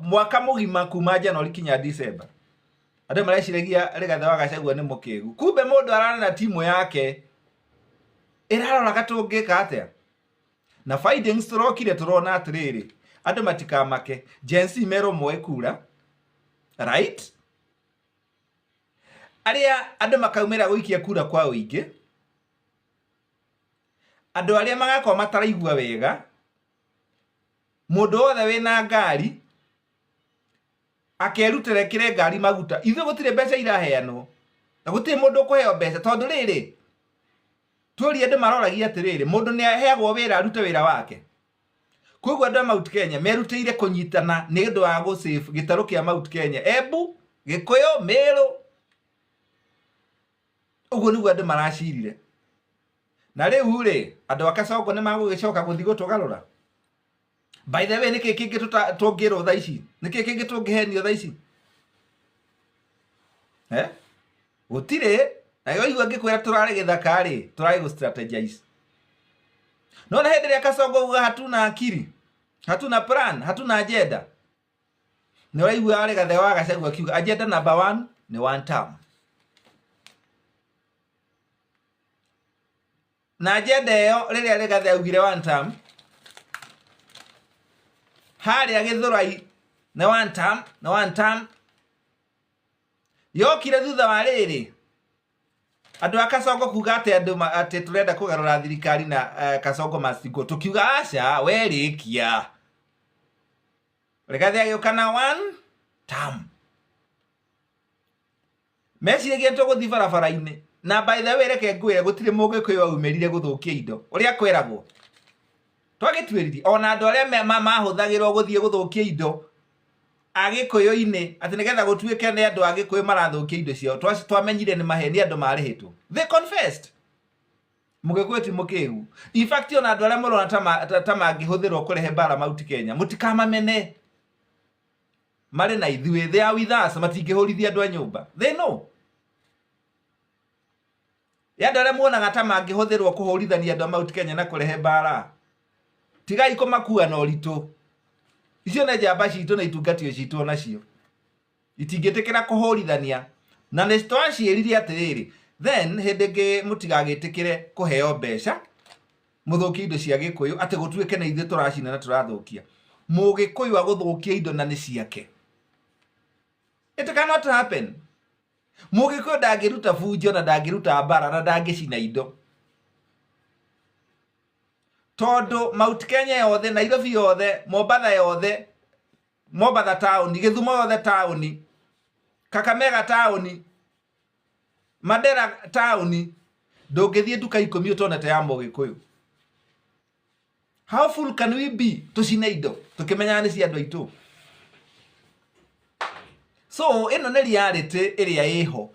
Mwaka mũgima kuma January kinya December, andũ mareciragia Rigathĩ wa Gachagua nĩ mũkĩgu. Kumbe mũndũ ararĩ na timu yake ĩraroraga tũngĩka atĩa. Na findings tũrokire tũrona atĩrĩrĩ, andũ matikamake, Gen Z merwo moe kura, right? Arĩa andũ makaumĩra gũikia kura kwa ũingĩ, andũ arĩa magakorwo mataraigua wega, mũndũ wothe wĩna ngari akerutĩra ekĩre ngari maguta. Ithuĩ gũtirĩ mbeca iraheanwo na gũtirĩ mũndũ ũkũheo mbeca, tondũ rĩrĩ tuoria andũ maroragia atĩrĩrĩ, mũndũ nĩ aheagwo wĩra arute wĩra wake. Koguo andũ a Mount Kenya merutĩire kũnyitana nĩ ũndũ wa gũ save gĩtarũ kĩa Mount Kenya, Embu, Gĩkũyũ, Meru. Ũguo nĩguo andũ maracirire. Na rĩu rĩ, andũ a Kasongo nĩ magũgĩcoka gũthiĩ gũtũgarũra. By the way, nĩkĩ kĩngĩ tũngĩrwo thaa ici? Nĩkĩ kĩngĩ tũngĩhenio thaa ici? Eh? Gũtirĩ. Na waigua ngĩkwĩra tũrarĩ gĩthaka rĩ, tũrarĩ gũ strategize. No na hĩndĩ ĩrĩa Kasongo auga hatuna akili, hatuna plan, hatuna agenda, nĩ ũraigua Rigathĩ wa Gachagua akiuga agenda number one nĩ one term. Na agenda ĩyo rĩrĩa Rigathĩ augire one term, harĩa Gĩthũrai nĩ one term, nĩ one term, yokire thutha wa rĩrĩ andũ a Kasongo kuga atĩ andũ atĩ tũrenda kũgarũra thirikari na Kasongo must go. Tũkiuga aca, we rĩkia. Rigathĩ agĩũka na one term. Meciragia tũgũthiĩ barabara-inĩ. Na by the way, reke ngwĩre, gũtirĩ mũgĩkũyũ waumĩrire gũthũkia indo ũrĩa kweragwo. Twagĩtuĩririe ona andũ arĩa mahũthagĩrwo gũthiĩ gũthũkia indo agĩkũyũ-inĩ, atĩ nĩgetha gũtuĩke nĩ andũ agĩkũyũ marathũkia indo ciao. Twamenyire nĩ maheni, andũ marĩhĩtwo. They confessed. Mũgĩkũyũ ti mũkĩgu. In fact, ona andũ arĩa mũrona ta mangĩhũthĩrwo kũrehe mbara Mount Kenya, mũtikamamene. Marĩ na ithuĩ, they are with us, matingĩhũrithia andũ a nyũmba. They know. Ya andũ arĩa muonaga ta mangĩhũthĩrwo kũhũrithania andũ a Mount Kenya na kũrehe mbara, tigai kũmakua na ũritũ. Icio nĩ njamba citũ na itungatio citũ onacio. Itingĩtĩkĩra kũhũrithania. Na nĩ twaciĩrire atĩrĩrĩ, then hĩndĩ ĩngĩ mũtigagĩtĩkĩre kũheo mbeca mũthũkie indo cia Gĩkũyũ, atĩ gũtuĩke nĩ ithuĩ tũracina na tũrathũkia. Mũgĩkũyũ agũthũkia indo na nĩ ciake. It cannot happen. Mũgĩkũyũ ndangĩruta bunjo na ndangĩruta mbara na ndangĩcina indo. Tondũ Mount Kenya yothe, Nairobi yothe, Mombatha yothe, Mombatha taũni, Gĩthumo yothe taũni, Kakamega taũni, Mandera taũni, ndũngĩthiĩ nduka 10 ũtonete ya mũgĩkũyũ. How full can we be tũcine indo tũkĩmenyaga nĩ cia andũ aitũ? So ĩno nĩ reality ĩrĩa ĩho,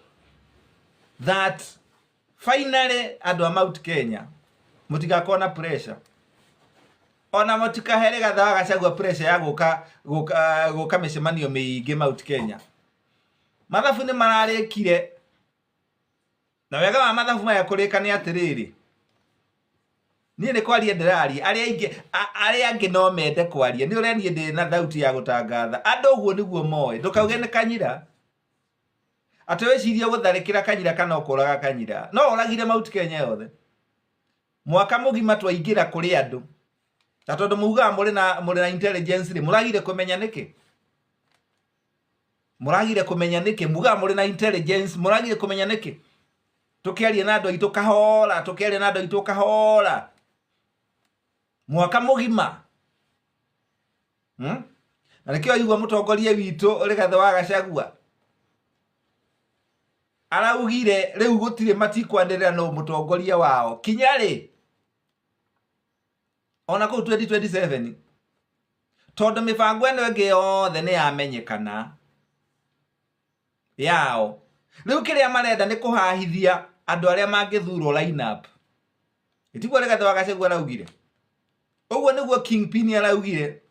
that finally andũ a Mount Kenya mũtigakorwo na pressure, ona mũtikahe Rigathĩ wa Gachagua pressure ya gũka mĩcemanio mĩingĩ Mount Kenya. Mathabu nĩ mararĩkire, na wega wa mathabu maya kũrĩka nĩ atĩrĩrĩ, niĩ nĩ kwaria ndĩraria, arĩa aingĩ, arĩa angĩ no mende kwaria, nĩ ũrĩa niĩ ndĩ na thauti ya gũtangatha andũ, ũguo nĩguo moĩ. Ndũkauge nĩ Kanyira, atĩ wĩcirie gũtharĩkĩra Kanyira kana ũkũraga Kanyira. No ũragire Mount Kenya yothe. Mwaka mũgima twaingĩra kũrĩ andũ, na tondũ mugaga mũrĩ na intelligence rĩ, mũragire kũmenya nĩkĩ? Mũragire kũmenya nĩkĩ? Mugaga mũrĩ na intelligence, mũragire kũmenya nĩkĩ? Tũkĩaria na andũ aitũ kahora, tũkĩaria na andũ aitũ kahora mwaka mũgima, Na nĩkĩo aigua mũtongoria witũ Rigathĩ wa Gachagua araugire rĩu gũtirĩ, matikwanĩrĩra no mũtongoria wao kinya rĩ, ona kũu 2027, tondũ mĩbango ĩno ĩngĩ yothe nĩ yamenyekana yao. Rĩu kĩrĩa marenda nĩ kũhahithia andũ arĩa mangĩthurwo line up. Ĩtiguo Rigathĩ wa Gachagua araugire ũguo? Nĩguo Kingpin araugire.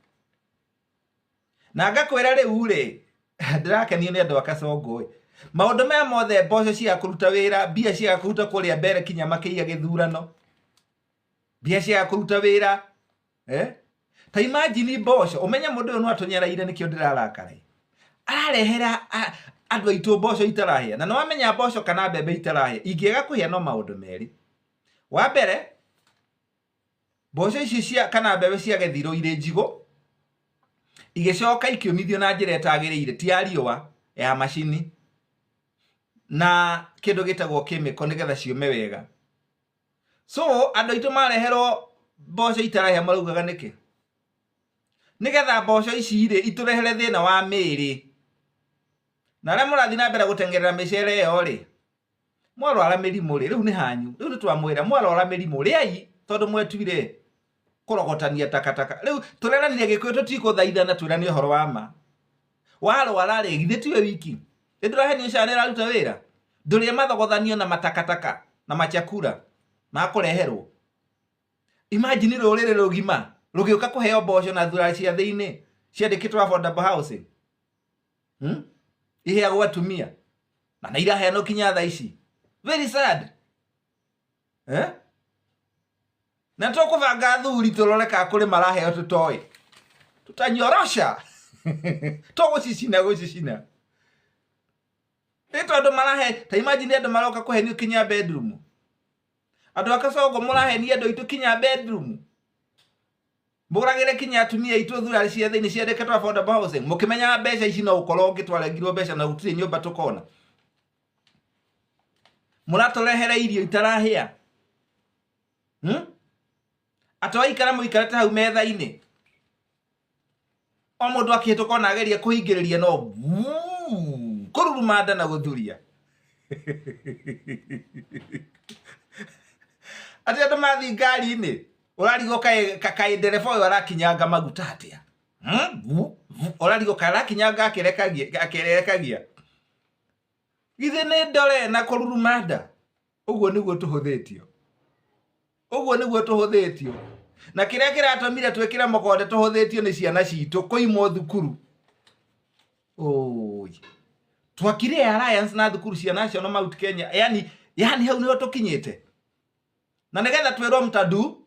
Na ngakwĩra rĩu rĩ, ndĩrakenio nĩ andũ a Kasongo ĩ. Maũndũ maya mothe, mboco cia kũruta wĩra, mbia cia kũruta kũrĩa mbere kinya makĩiya gĩthurano, mbia cia kũruta wĩra, eh? Ta imagine mboco, ũmenye mũndũ ũyũ no atũnyereire nĩkĩo ndĩrarakara. Ararehera andũ aitũ mboco itarahĩa. Na nĩwamenya mboco kana mbembe itarahĩa, ingĩaga kũhĩa no maũndũ merĩ. Wa mbere, mboco ici cia kana mbembe ciagethirwo irĩ njigũ, igĩcoka ikĩũmithio na njĩra ĩtagĩrĩire, ti ya riũa, ya macini, na kĩndũ gĩtagwo chemical nĩgetha ciũme wega. So andũ aitũ mareherwo mboco itarahĩa maraugaga nĩkĩ? Nĩgetha mboco ici rĩ itũrehere thĩna wa mĩĩrĩ. Na arĩa mũrathiĩ na mbere gũteng'erera mĩcere ĩyo rĩ, mwarwara mĩrimũ rĩ, rĩu nĩ hanyu. Rĩu nĩ twamwĩra mwarwara mĩrimũ rĩai tondũ mwetuire kũrogotania takataka. Rĩu tũreranire Gĩkũyũ tũtikũthaithana twĩrane ũhoro wa ma. Warwara rĩ, githĩ tiwe wiki? Ĩ ndũrahenio SHA nĩ ĩraruta wĩra? Ndũrĩe mathogothanio na matakataka na machakura ma kũreherwo. Imagine rũrĩrĩ rũgima rũgĩũka kũheo mboco na thura cia thĩinĩ ciandĩkĩtwo affordable housing. Iheagwo atumia na nĩ iraheanwo kinya thaa ici. Very sad. Eh? Na tũkũbanga athuri tũrore kana kũrĩ maraheo tũtoĩ. Tũtanyorosha. Tũgũcicina gũcicina. Nĩ tondũ marahe, ta imagine andũ maroka kũhenio kinya bedroom. Andũ a Kasongo mũrahenia andũ aitũ kinya bedroom. Mũragĩre kinya atumia aitũ thurari cia thĩinĩ ciandĩkĩtwo affordable housing. Mũkĩmenyaga mbeca ici no gũkorwo ũngĩ twarengirwo mbeca na gũtirĩ nyũmba tũkona. Mũratũrehere irio itarahĩa. Atĩ waikara mũikarĩte hau metha-inĩ. O mũndũ akĩhĩtũka ona ageria kũhingĩrĩria no vuu, kũruruma nda na gũthuria. Atĩ andũ mathiĩ ngari-inĩ, ũrarigwo kaĩ ndereba ũyũ arakinyanga maguta atĩa? Vu, vu, ũrarigwo kaĩ arakinyanga akĩrekagia. Githĩ nĩ ndore na kũruruma nda? Ũguo nĩguo tũhũthĩtio. Ũguo nĩguo tũhũthĩtio. Na kĩrĩa kĩratũmire twĩkĩre mũkonde tũhũthĩtio nĩ ciana citũ kũimwo thukuru. Oi. Twakire alliance na thukuru cia National Mount Kenya. Yani, yani hau nĩho tũkinyĩte. Na nĩgetha twĩrwo mtadu,